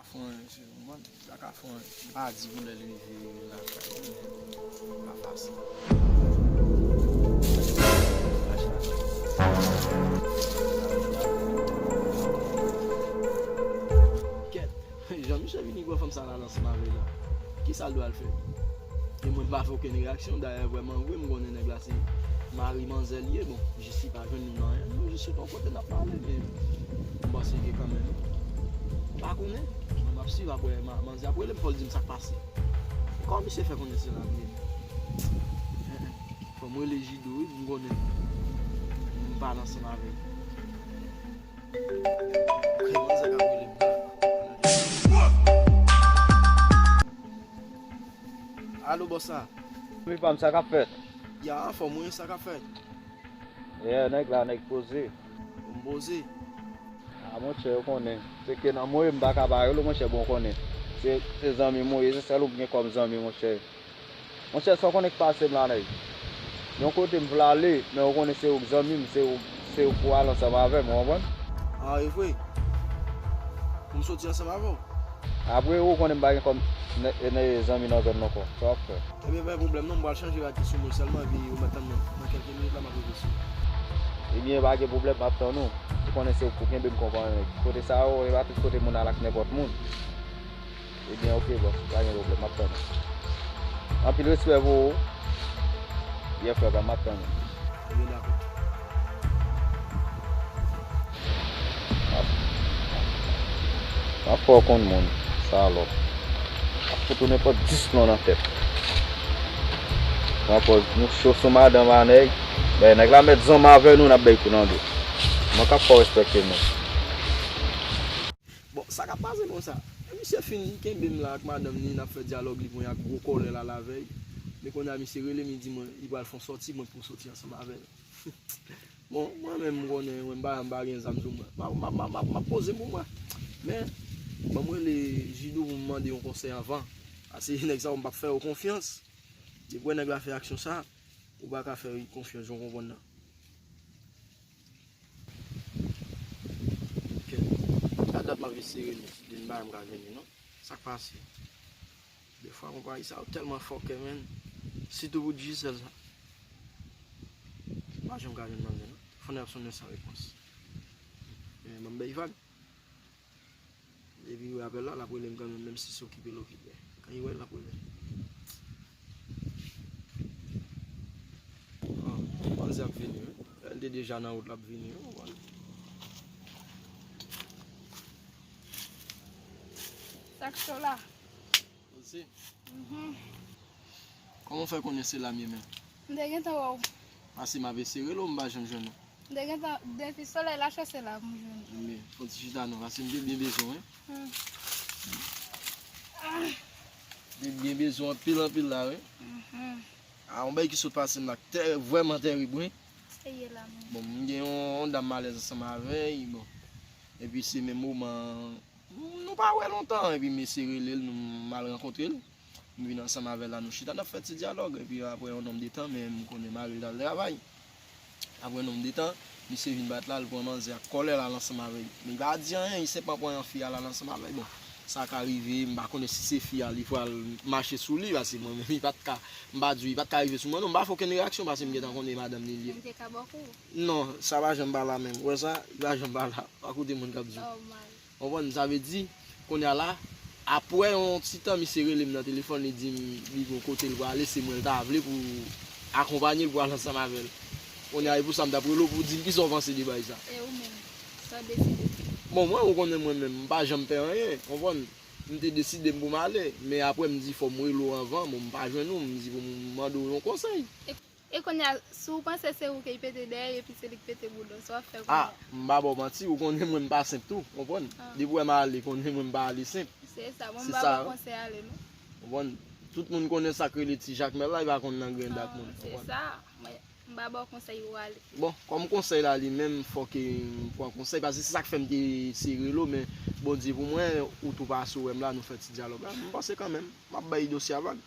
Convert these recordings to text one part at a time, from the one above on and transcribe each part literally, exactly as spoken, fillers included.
Fon, se, mwen, sa ka fon, m pa di pou lè l rive lakay li, men pa fasil. Kèt, jan misye vini pran fanm sa la ansanm avè l la, kisa l dwe al fè? E mwen m pa fè okenn reyaksyon, dayè vrèman vre, m konnen nèg la se mari manzè l ye, bon, jis li pa jwenn nou nan anyen, nou jis sot yon kote n ap pale, men m panse ke kanmenm, m pa konnen, m ap swiv apre, ma-, manzè ap rele m, fò l di m sa k pase. E kòman misye fè konnen se la m ye? Fò m rele Jido, wi, pou m konnen m pale ansanm avè l. Ok, manzè k ap rele m la. Alo, bòs la. Wi, pa m, sa k ap fèt? Ya, anfòm, wi, sa k ap fèt? Yeah, nèg la, nèg poze. M poze. A, monchè, ou konnen. Se ke nan mwen, m pa ka pa rele w, monchè, bon, ou konnen. Se, se zanmi m ou ye, se sèl ou m gen kòm zanmi, monchè. Monchè, sa w konnen k pase m la, nèg? Yon kote m vle ale, men ou konnen se ou k zanmi m, se ou, se ou k pou ale ansanm avè m, ou konprann? A, e vre? Pou m soti ansanm avè w? Apre, ou konnen m pa gen kòm nè-, nè-, zanmi nan zòn nan ankò. Sa w ap fè? Ebyen, pa gen pwoblèm non, m pral chanje radyo sou mwen sèlman, epi ou mèt tann mwen. Nan kèlke minit la, m ap rive sou ou. Ebyen, pa gen pwoblèm, m ap tann ou. Ou konnen se ou k pou kenbe m konprann, nèg. Kote sa yo, e pa tout kote moun al ak nenpòt moun. Ebyen, oke, bòs, pa gen pwoblèm, m ap tann ou. Anpil respè pou ou. Yeah, frè pa m, m ap tann ou. Ebyen, dakò. M ap, m ap fè w konn moun, salòp. M ap fout ou nenpòt dis plon nan tèt. Pran pòz nou cho sou madanm a nèg. Ben, nèg la mèt zanmi avè nou, n ap bay kou nan do. Mwen k ap fè w respekte moun. Bon, sa k ap pase konsa? Misye fin kenbe m la ak madanm ni, n ap fè dyalòg, li pran ak gwo kòlè l al avè l. Men kounye a, misye rele m, li di mwen, li pral fè yon sòti, mwen pou m soti ansanm avè l. Bon, mwen menm, m konnen, mwen, m pa, m pa gen zam sou mwen. M ap, m ap, m ap, m ap poze m pou mwen. Men, ban mwen rele Jidou pou m mande yon konsèy anvan. Paske nèg sa yo, m p ap fè yo konfyans. Depi w wè nèg la fè aksyon sa, ou pa ka fè li konfyans, jan w konprann nan. Ok. Sa dat m ap eseye rele, si gen bagay m ka jwenn li, non. Sa k pase? Defwa konpayi sa yo tèlman fòkè, menn. Sitou pou Digicel sa. M pa janm ka jwenn manzè, non. Telefòn nan ap sonnen san repons. Men, ban m bay vag. Depi l wè apèl la, l ap rele m kanmenm, menm si se okipe l okipe. Kan li wè l, l ap rele m. Ah, manzè ap vini, wi. Lè l te deja nan wout, l ap vini, wi, ou konprann. Sa k cho la? Poze. Mhm. Kòman w fè konnen se la m ye menm? M te gentan wè w. Pase m ap eseye rele w, m pa janm jwenn ou. M te gentan, depi solèy la chò se la pou m jwenn ou. Men, fò w ti chita non, pase m te byen bezwen w, wi. Hmm. M te byen bezwen w anpil, anpil la, wi. Mhm. A, yon bagay ki sot pase m la, tè-, vrèman tèrib, wi. Serye la menm. Bon, m gen yon, yon dam m alèz ansanm avè l, bon. Epi se menm moman, nou pa wè lontan, epi m eseye rele l, nou, m al rankontre l. M vin ansanm avè l la, nou chita, n ap fè ti dyalòg, epi apre yon nonm de tan, men m konnen mari l t al travay. Apre yon nonm de tan, misye vin bat la, l pran manzè ak kòlè l al ansanm avè l. Men li pa di anyen, li senpman pran yon fi al, al ansanm avè l. Bon, sa ka rive, m pa konnen si se fi a, li pral mache sou li, paske mwen menm, li pa t ka, m pa di w, li pa t ka rive sou mwen, non, m pa fè okenn reyaksyon, paske m gentan konnen madanm li l ye. Men li te ka ba w kou? Non, sa pa janm pa la menm. Ou wè sa? Li pa janm pa la. Pa koute moun k ap di w. Nòmal. Konprann, sa vle di, kounye a la, apre yon ti tan, misye rele m nan telefòn, li di m, li gon kote l prale, se mwen l ta vle pou akonpanye l pou al ansanm avè l. Kounye a, e pou sa m t ap rele w pou w di m kisa w panse de bagay sa. E ou menm, sa w deside? Bon, mwen, ou konnen mwen menm, m pa janm pè anyen, konprann? M te deside m pou m ale, men apre m di fò m rele w anvan, bon, m pa jwenn ou, m di pou m mande w yon konsèy. E E kounye a, si w panse se ou ke l pete dèyè, epi se li k pete boudon, sa w ap fè kounye a? Ah, m pa ba w manti, ou konnen mwen m pa senp tou, konprann? Ah. Depi w wè m ale, konnen mwen m pa ale senp. Se sa, mwen m pa ba w konsèy ale, non. Konprann? Tout moun konnen sa k rele ti jakmèl la, li pa konn nan grenn dat moun, konprann? Ah, se sa, mwen m pa ba w konsèy ou ale. Bon, kòm konsèy la li menm, fòk m pran konsèy, paske se sa k fè m te eseye rele w, men Bondye pou mwen, ou tou pase w wè m la, nou fè ti dyalòg la, m panse kanmenm, m ap bay dosye a vag.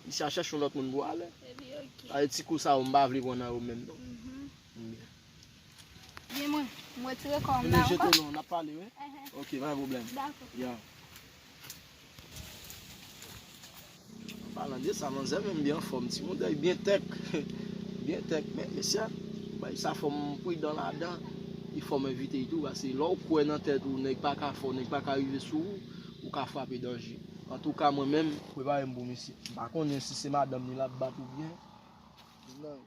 Misye a chèche yon lòt moun pou ale. Epi, ok. Sa vle ti kou sa yo, m pa vle pran nan yo menm, non. Mhm. Byen. Byen, mwen, m retire kò m la ankò. Ebyen, jete non, n ap pale, wi. Enhen. Ok, pa gen pwoblèm. Dakò. Ya. Palan de sa, manzè menm byen anfòm, ti modèl byen tèk. Byen tèk, men mesye, bay sa fò m pridan ladan. E fò m evite l tou, paske lè w kwè nan tèt ou, nèg pa ka fè w, nèg pa ka rive sou ou, ou ka frape danje. Antouka, mwen menm, prepare m pou misye. M pa konnen si se madanm li l ap bat oubyen. Non.